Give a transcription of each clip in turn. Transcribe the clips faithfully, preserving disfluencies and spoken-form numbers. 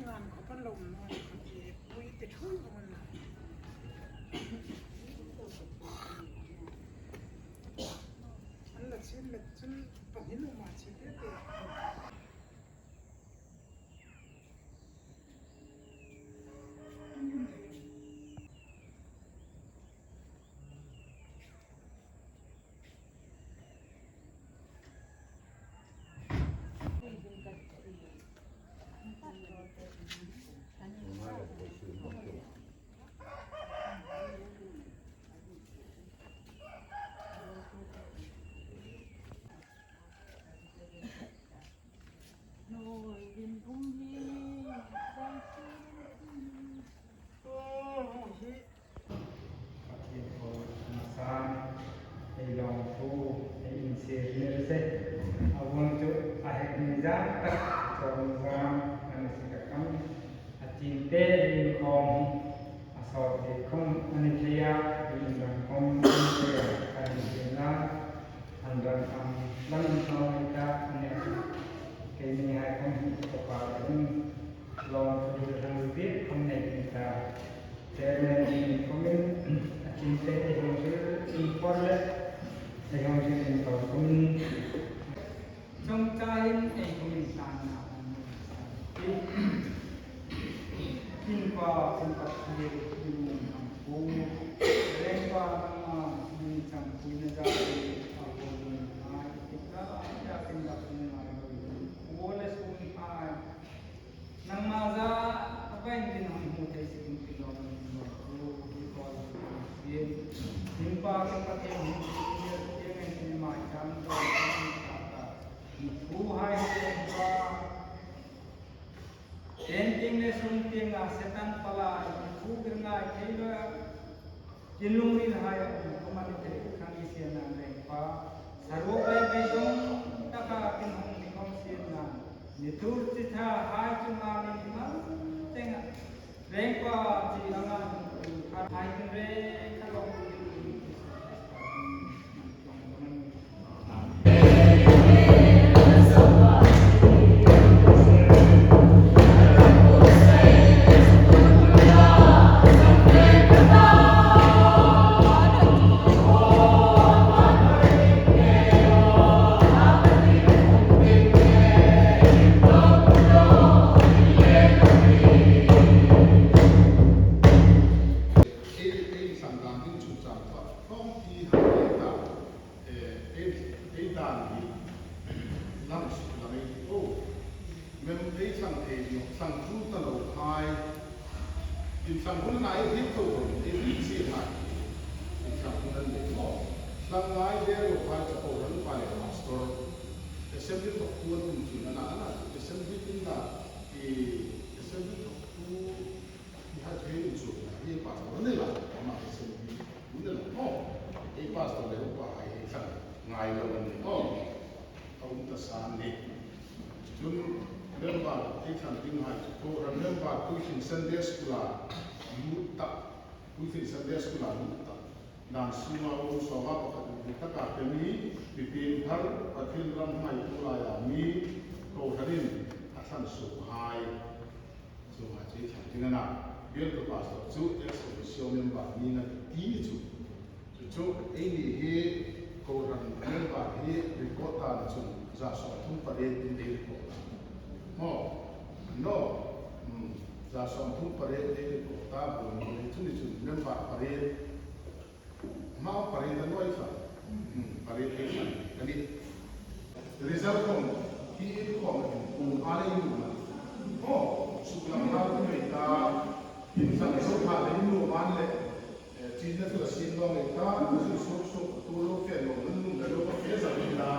An khawp an lo um naw a, khawp hi pui te ṭhuoi vawng an nih. An la chun, la chun pahni nuom a chun te te. Pathien kuoma san ei lawmthu ei insir ni raw se. A vuong chu a hek ni zat tak, chawm zat a ni si ka kam. A chîn te ei inkhawm hi a sawt te khawm a ni thei a, ei inrang khawm a ni thei a, ka hei hriet a. An rang khawm lang inkhawm ei ta a nih. Keini hai khawm hi ka pa in lawmthu hril hrang bik khawm nei ding ta. Chairman ding khawmin a chîn te ei hung hril inpawr le ei hung hril inpawr khawmin. Chawngchain ei khawmin tlanna an nei sa. Inpawr, inpawr hril hril an hung. Lengpa nangma mi changpuina zat hi a hung ngai ti ka ya kin da hung ngai lo. Kuo le sun hai. Nangma zat a pain din hang hmu thei si ding ti lawm an hmu. Hi kuo sin. Inpawr, inpawr hril hril hril hril mai chang to ta ta. Thu hai Lengpa. Chen tieng le sung tienga Setan pala, thu kir ngai thei lo, tin lungril hai a um, kuoma ni thei kha ni sienla Lengpa. Saruok le beidong taka tin hung ni khawm sienla. Ni tur chi tha hai chunga ni mal tenga. Lengpa chi anga hung hai tin re kha lo. Ei, ei san dan ding chu chang pa, ṭawng ti hai ta. Eh, ei, ei dan hi lam suk lam ei ti o. Mem ei chang thei nawh, chang ṭul ta lo hai. Inchang hun a na ei hriet tho ro, ei hriet chieng hai. Inchang hun an nei maw. Hlang ngai der lo hai chu kohran upa le pastor. Assembly thawktu an um chu a na, a na, assembly in la, i assembly thawktu Hi hai chu hi inchukna hi pastor ni la, ama assembly ni la. Oh, hi pastor le upa hai hi chang ngai lo an ni. Oh, a um ta san ni. Chun member hi chang ding hai chu kohran member Puitling Sunday School-a lut ta. Puitling Sunday School-a lut ta. Dan sunga um sawma pakhat ni taka te mi, mi pin thar, Pathien ram hai tu laia mi, kohranin a thlan suk hai. Chunga chu i thlang ding a na. Bialtu pastor chu ex officio member ni na ti chu. Chu chu eini hi kohran member hi record dan chun za sawmthum pariet in ei record a. Maw. No. Hmm. Za sawmthum pariet ei record a, bul ni chu ni chun member pariet. Mau pariet a nuoi kha. Hmm, pariet ei kha. Ka ni. Result khom, hi in khom, kum a le in nuom. Oh, suklang hal tu mei ta. In sang so kha le in nuom an le. Eh, chin na tu la sin lo mei ta, tu su su su, tu lo fe lo, nun nun lo fe sa mei ta.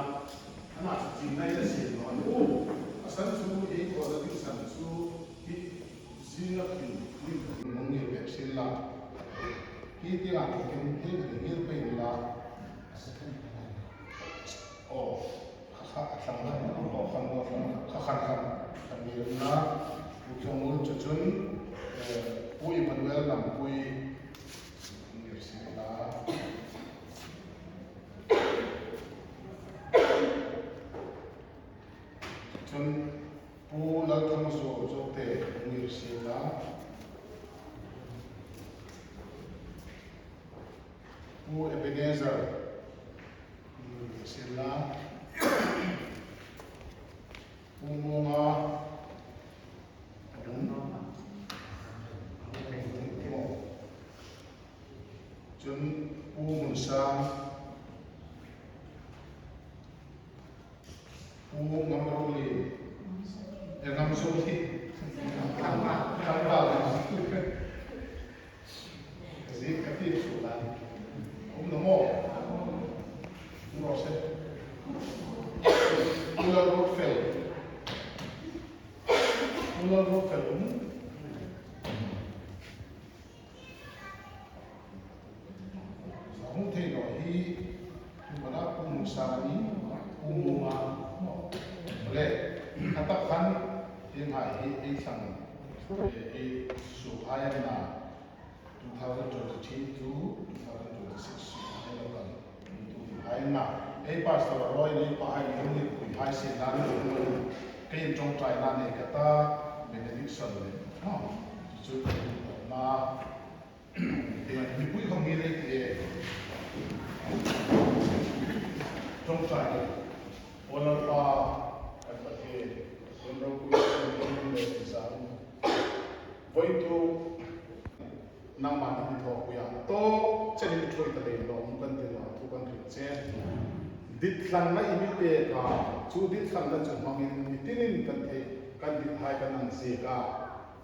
Ana chin na i la sin lo. Oh, a san chu, ei ko la tu san chu, hi Zinga pin, min ka pin mong ngir bek sin la. Hi ti la ka kin, hi ka ngir bek la. Oh, kha kha a thlang la, oh, kha kha kha kha kha kha ngir la. Pu Chong Lun chu chun, eh, Pu Emmanuel Lampui ngir sin la. Chun, Pu Lalthangzuo Zote, hung ngir sien la. Pu Ebenezer, hung ngir sien la. Pu Monga, chun Pu Munsang, Pu Ngamroli, eh, Ngamzoli. Zi ka ti su la. Um, na mo. Pu Rose. Pu Lalrotfel. Pu Lalrotfel, um. Hung thei naw hi, tu mana Pu Munsang a ni, Pu Monga. Le, a tak khan, hieng hai hi, ei thlang, eh, ei sukhai an na, two thousand twenty-three to two thousand twenty-six sukhai lo kan, tu hai na. Ei pastor a roi, ei pa hai, ei ni pui hai, sien la ni, keiin ṭawngṭaina nei ka ta, benediction le, no? Chu, na, Mipui khawm hi rei ti e. Ṭawngṭai. Aw Lalpa, kan Pathien, kan ropui, kan ropui le ti sa. Voituk, nangma ni thaw pui a. Tawk chen in ṭhuoi ta lei lo, kan ti lo, thu kan hril che. Dit thlanna i mi pek a, chu dit thlanna chu hmangin mi tinin kan thei, kan dit hai kan ang ziek a.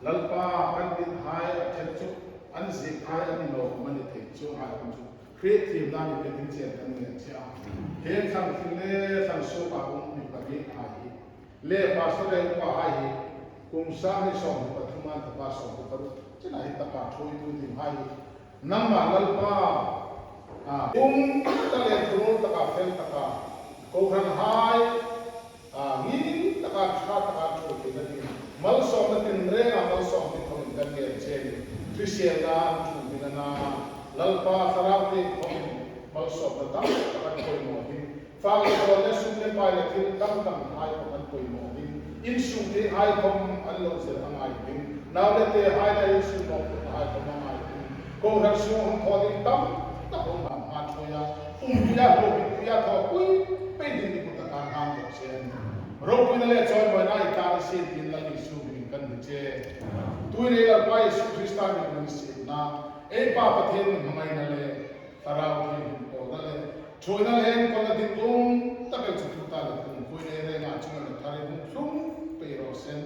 Lalpa, kan dit hai a ṭhen chu, an ziek hai a ni lo, a ni thei chu, hai khawm chu hriet thiemna mi pe ding chen kan ngen che a. Hieng thlang thil le thlang suok a um mi pahni hai hi. Le pastor le upa hai hi, kum sang hni sawmhni pathum an tapa sawmhni paruk chena hi taka ṭhuoitu ding hai hi. Nangma Lalpa, a, um ta le thurul taka fel taka, kohran hai, a, ngin taka ṭha taka ṭhuoi theina ding. Malsawmna tin renga malsawm ti thawin kan ngen che a nih. Hriselna an ṭhung ding a na. Lalpa Thlarau Thienghlimin malsawmna tam tak an poimaw ding. Fak le chawl le sum le pai le thil dang dang hai khawm an poimaw ding. Insung te hai khawm an lo zel a ngai ding. Nau le te hai le insung mawphurna hai khawm a ngai ding. Kohran sung hung thaw ding tam tak um hang hma ṭhuoi a. Umpui a, hlawpui a, thawpui pei ding ni kuta kan hang dawk chen. Ropuina le chawimawina i tlan sien tin Lal Isu hmingin kan hni che. Tuhin ei Lalpa Isu Krista hmingin sietna, ei Pa Pathien hmangaina le Thlarau Thienghlim pawlna le ṭhuoina le enkawlna ding um tak el chu tuta le kumkhuoina ei renga chunga le tharin hung tlung pei raw seh.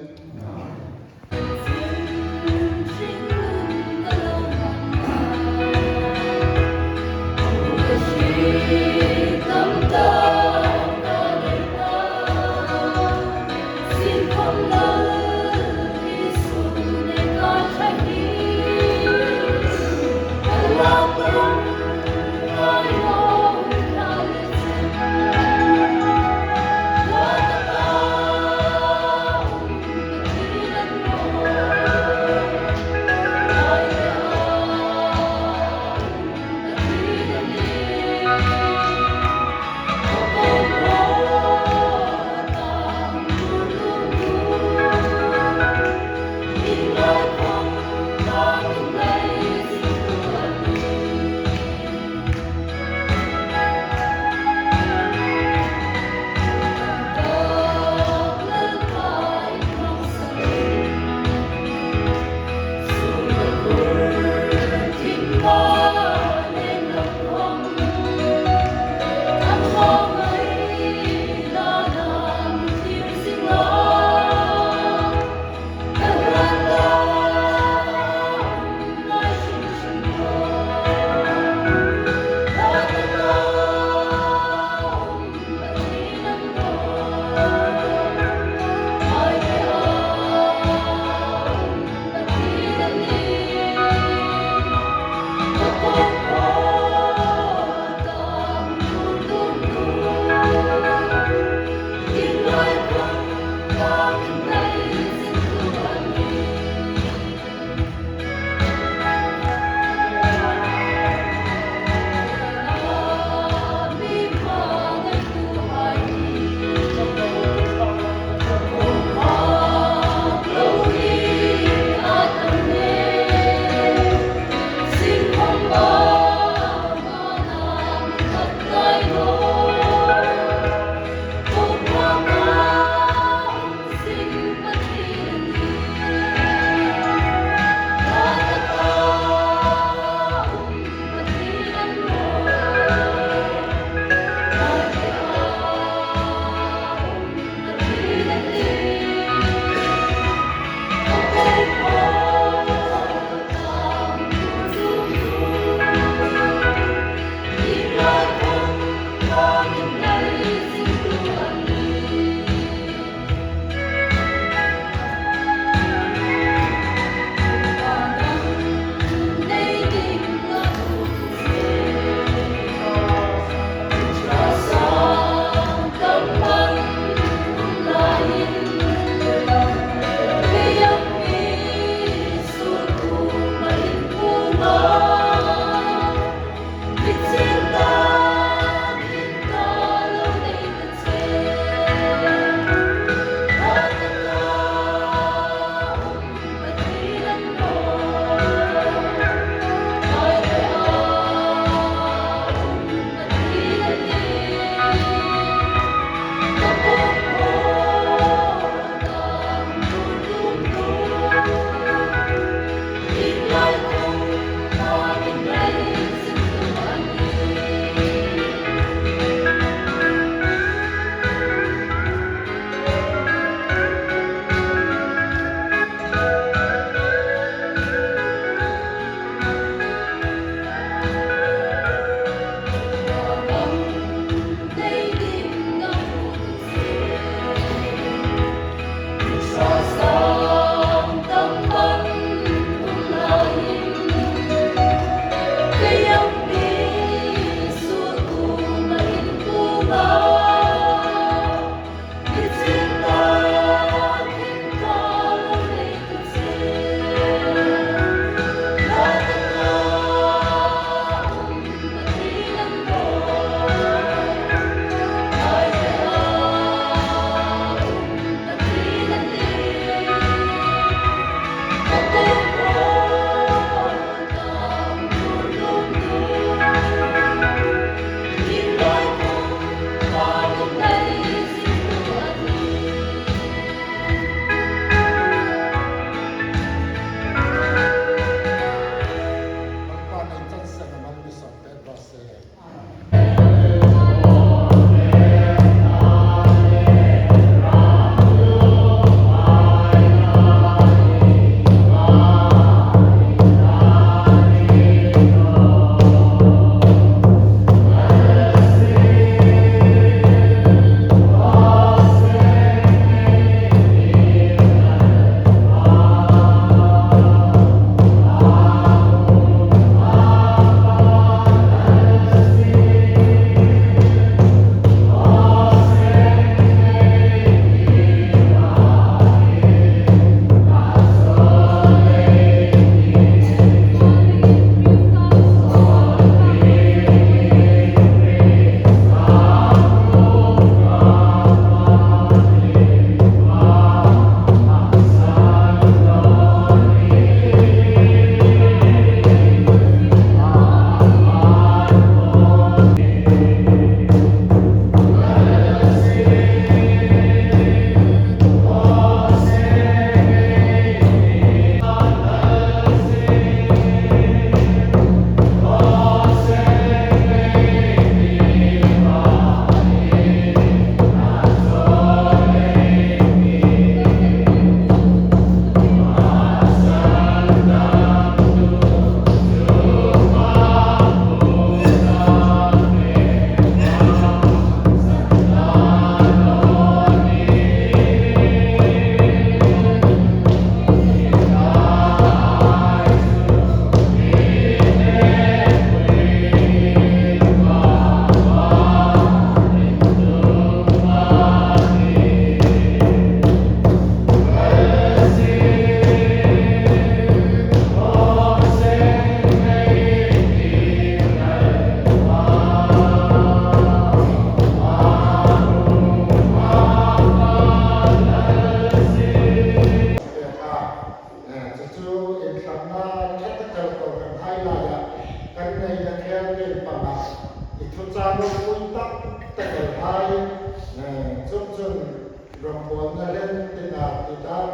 Rongbawlna lem tina titan,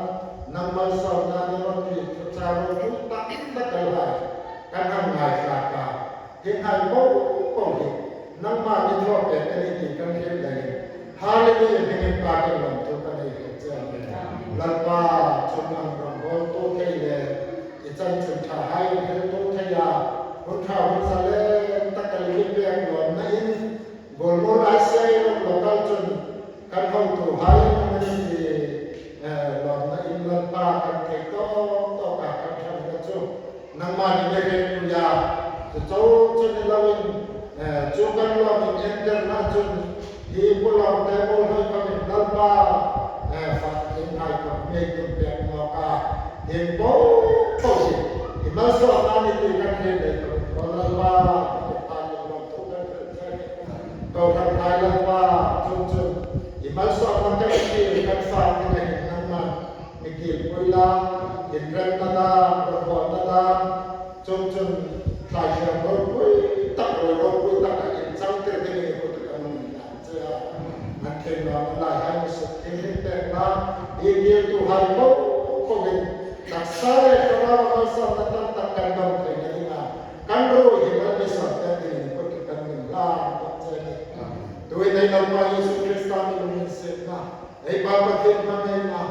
nangma sawmna ni ro ti thu chang ropui tak tak el hai kan hang ngaithlak a. Hienghai po po hi nangma mi thaw pek a nih ti kan hriet leiin, Hallelujah, hmingin pa kan lawm thu kan nei hril che a nih. Lalpa, chun nang rongbawltu thei le i chanchin ṭha hai hriltu thei a, hun ṭha hun zalên tak el mi pek lawmna in, Golmol I C I local chun kan hotuhai an um a nih ti, eh, lawmna in Lalpa kan thei tawk tawk a kan ṭhang ta chu nangma ni mi hrietpui a. Chu chau chu ni loin, eh, chu kan lawm inentirna chun hi Pu Lawmte Muolhoi khawmin Lalpa, eh, fak in hai khawm mi ei tum pek nawk a. Hieng po po hi i malsawmna a nih ti kan hriet lei khawm, Lalpa, Lalpa, kan lawm thu kan hril che. Kohranhai Lalpa, chun chun i malsawmna kan thil kan fak ding a hin nangman mi kil pui la, inremna dam, rongbawlna dam, chun chun thlai hriam ropui tak, rawi ropui tak a inchangtir dingin i kut kan hung inhlan che a. An thei naw lai hai mi suk thienghlim pek la, i kiltuhai po po in taksa le thlarau malsawmna tam tak kan dawng theina dinga kan ruoi hi mal mi sawt pek dingin i kut kan hung inhlan che a nih. Tuhin ei Lalpa Jesu Krista mi lunginsietna, ei Pa Pathien hmangaina,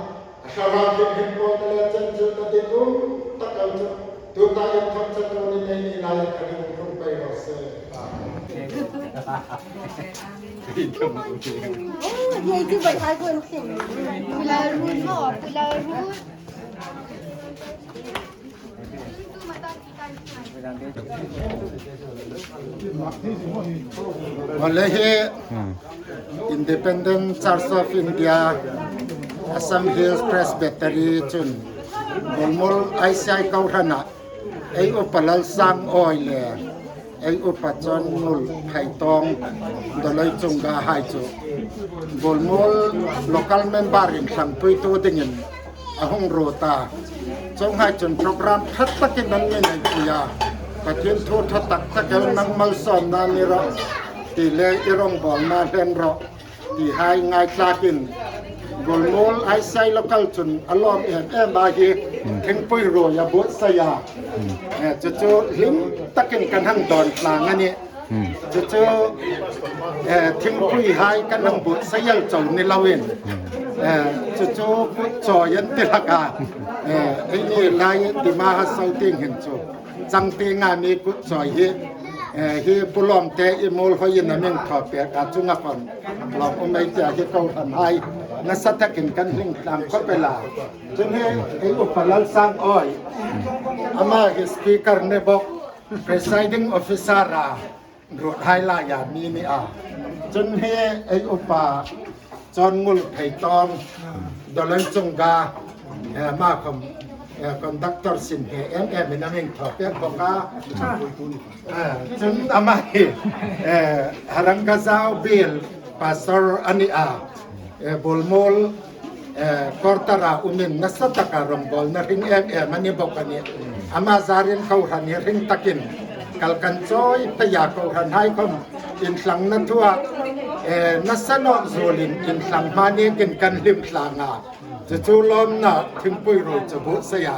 a Thlarau Thienghlim pawlna le chanchin a ditum tak el chu tuta inthawk chatuon ei ni lai khan hung tlung pei raw se. Amen. Yei chu bai hai kon thim. Pulai run mo, pulai run. Malehe, hmm, Independent Church of India, Assam Hills Presbytery chun Golmol I C I kohrana ei upa Lalsang Awi le ei upa Chawngul Pheitawng Dawloi Chunga hai chu Golmol local member-in thlangpuitu dingin a hung ruot a. Chuonghai chun program ṭha takin an mi neipui a. Pathien thu ṭha tak tak el, nang malsawmna ni rawh ti le i rongbawlna hlen rawh ti hai ngaithlakin Golmol I C I local chun a lawm em em a hi, hmm, thingpui ruoi a buotsai a. Hmm. Eh, chu chu hlim takin kan hang dawn tlang a nih. Hmm. Chu chu, eh, thingpui hai kan hang buotsai el chau ni loin, hmm, eh, chu chu kut chawi an ti hlak a. Eh, ei ni lai Dima Hasao tieng hin chu changtienga mi kut chawi hi, eh, hi Pu Lawmte i Muolhoiin a mi thaw pek a, chunga khawm lawm um ei tia hi kohranhai nasa takin kan hung tlang khawp el a. Chun hi ei upa Lalsang Awi, ama hi speaker ni bawk, presiding officer a ruot hai laia mi a nih a. Chun hi ei upa Chawngul Pheitawng Dawloi Chunga, eh, ama khawm, eh, conductor sin hne em emin a mi thaw pek bawk a. Eh, chun ama hi, eh, Harangajao Biel pastor a nih a. Eh, Golmol, eh, quarter-a umin nasa taka rongbawlna hring em em a ni bawk a nih. Ama zarin kohran hi hring takin kal kan chawi pei a, kohranhai khawm inthlangna thua, eh, nasa naw zuolin intlang hma nekin kan hlim tlang a. Chu chu lawmna thingpui ruoi chu buotsai a.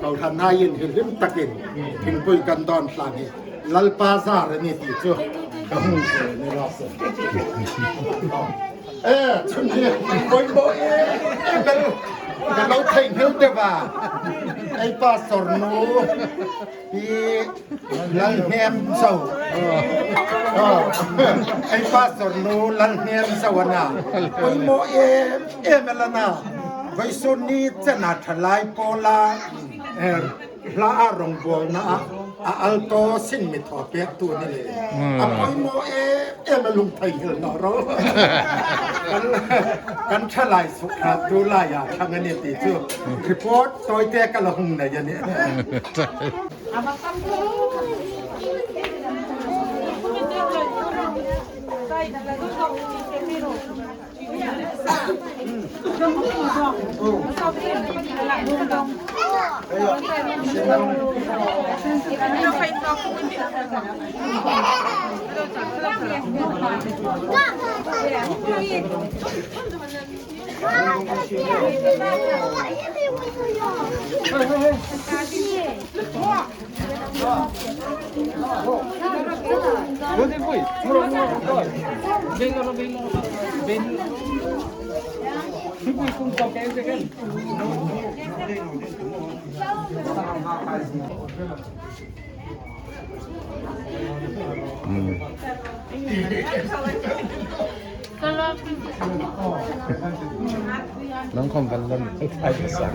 Kohranhaiin hi hlim takin thingpui kan dawn tlang hi Lalpa zar a nih ti chu ka hung hril ni raw se. Eh, chun hi poimaw em em el ka lo theinghil deu a. Ei pastor nu hi Lalhniemzo. Oh. Ei pastor nu Lalhniemzo a na. Poimaw em em el a na. Vawisun ni chena thalai pawla, eh, hla a rongbawlna a, a alto sin mi thaw pektu ni le. Hmm. A poimaw em em a, lung theinghil naw ro. Kan, kan thalai suk khat tu laia thlang a nih ti chu report tawite ka la hung nei a nih. Nang khom kan lam ai sa.